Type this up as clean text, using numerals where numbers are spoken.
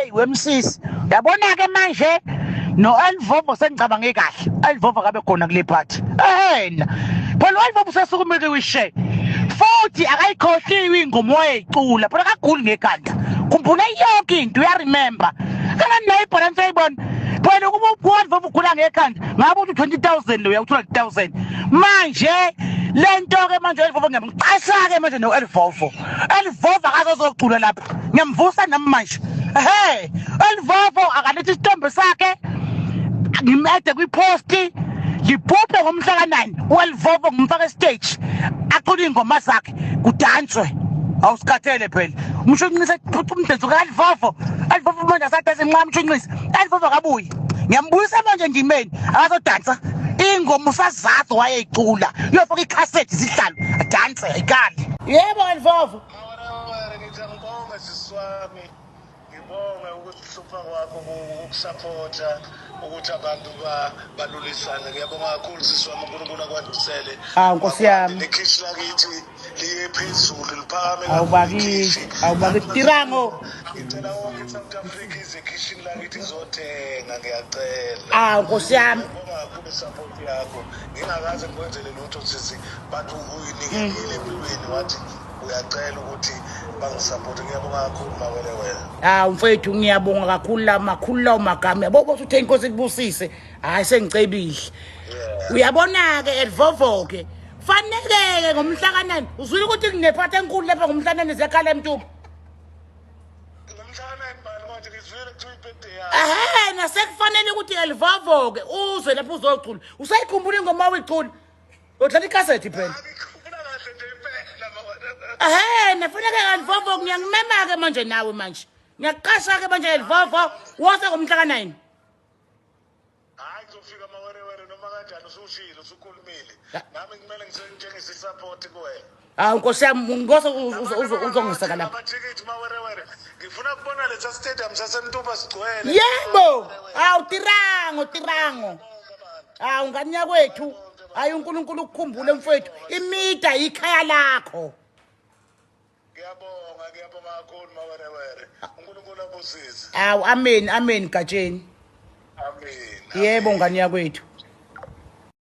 Hey wemsisi, yabona ke manje no Elvovo sengicabange kahle. Elvovo akabe khona kule party. Ehena. Phela uElvovo usesukumile wishe. Futhi akayikhohliwe ingoma wayeyicula. Phela akaguli ngekhanda. Khumbula yonke into uyaremember. Kanani nayo ibhalance uyayibona. Phela ukuba uElvovo ugula ngekhanda, ngabe uthi 20000 lo uyawuthola 2000. Manje lento ke manje uElvovo ngiyamqasha ke manje noElvovo. Elvovo akazozocula lapha. Ngiyamvusa nami manje. Ehe, Elvovo akalethi isithombe sakhe. Ngimede kwiposti. Ngibhubhe ngomhla ka-9 uElvovo ngimfaka estage. Acule ingoma zakhe kudanswe. Awusikhathele phela. Umshunqisa phutha umdenso kaElvovo. Elvovo manje asadansa nxa umshunqisa. Elvovo akabuyi. Ngiyambuyisa manje ndimeni akazodansa. Ingoma usazazi wayeyicula. Uyofaka ikhasethi zihlalo adanse ayikali. Yebo Elvovo. Ngithi angibonge sisi wami, ngibonge ukuhlupha kwakho ukusaphotha ukuthi abantu balulisane. Ngiyabonga kakhulu sisi wami, uNkulunkulu akwandisele. Ah Nkosi yami. Nekhishi lakithi liye phezulu liphakame. Awu bakithi, awu bakithi Tirango. Ngicela wonke iSouth Africa ize ekhishini lakithi izothenga, ngiyacela. Ah Nkosi yami. Ngiyabonga kakhulu isupport yakho. Ngingakaze ngikwenzele lutho sisi, but uyinikelile empilweni wathi uyacela ukuthi bangisapothe. Ngiyabonga kakhulu mawele wena. Ah mfethu ngiyabonga kakhulu la makhulu lawo magama. Yabo bothi uthe inkosi ikubusise. Hayi sengicebile. Uyabona ke Elvovo ke. Faneke ke ngomhla ka9. Uzwile ukuthi kunephathi enkulu lapha ngomhla ka9 zekhala eMtuba. Ngomhla ka9 bani manje ngizwile kuthiwa ibirthday yakho. Ehhe nasekufanele ukuthi Elvovo ke uzwe lapho uzocula. Usayikhumbula ingoma uyicula. Udlala ikhasethi phela. Ngikhumbula kahle nje impela mawele. Ehhe nafanele Elvovo ngiyangimema ke manje nawe manje. Ngiyakuqasha ke manje Elvovo wose ngomhla ka9. Hayi ngizofika mawerewere noma kanjani usushilo usukhulumile. Nami kumele ngitshengise isupport kuwena. Hawu Nkosi yami ngose uzongiseka lapha. Amathikithi mawerewere. Ngifuna ukubona lesa stadium saseMtuba sigcwele. Yebo! Hawu Tirango Tirango. Hawu ngane yakwethu. Hayi uNkulunkulu ukukhumbule mfowethu. Imida ikhaya lakho. Ngiyabonga, ngiyabonga kakhulu mawerewere. uNkulunkulu abusise. Hawu amen amen Gatsheni. Amen. Yebo ngane yakwethu.